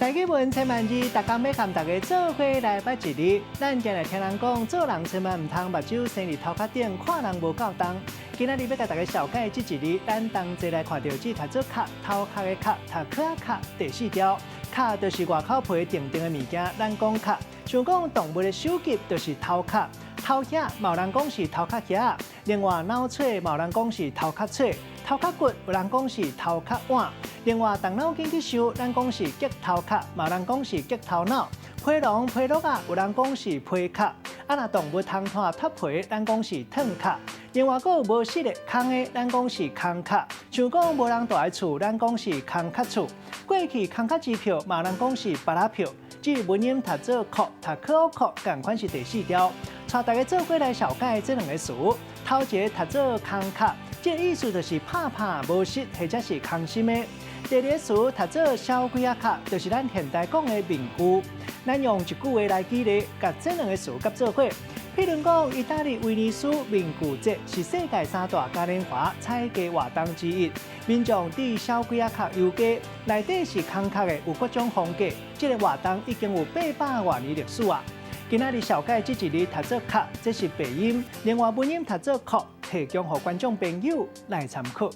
台語文千萬字，逐工欲佮大家做伙來捌一字。咱定來聽人講，做人千萬毋通目睭生佇頭殼頂，看人無夠重。今仔日欲共大家紹介這一字，咱同齊來看著這讀做殼，頭殼的殼，讀殼仔殼第四調。殼就是外口皮定定的物件，咱講殼。像講動物的首級就是頭殼，頭額嘛有人講是頭殼額。另外腦喙嘛有人講是頭殼喙，頭殼骨有人講是頭殼碗。另外動腦筋去想，咱講是激頭殼，嘛有人講是激頭腦。皮囊皮落仔，有人講是皮殼。啊，若動物通湠脫皮，咱講是褪殼。另外，閣有無實的空的，咱講是空殼。像講無人蹛的厝，咱講是空殼厝。過去空殼支票，嘛有人講是芭樂票。這文音讀做殼，讀可殼，仝款是第四調。帶大家做伙來紹介這兩个詞，頭一个讀做空殼，這个意思就是拍拍無實或者是空心的。第二个詞讀做小鬼仔殼，就是咱現代講的面具。咱用一句話來舉例，共這兩个詞佮做伙。譬如講，意大利威尼斯面具節是世界三大嘉年華彩街活動之一。民眾佇小鬼仔殼遊街，內底是空殼的，有各種風格。這个活動已經有八百外年歷史啊！今仔日紹介這一字讀做殼，這是白音；另外文音讀做殼，提供予觀眾朋友來參考。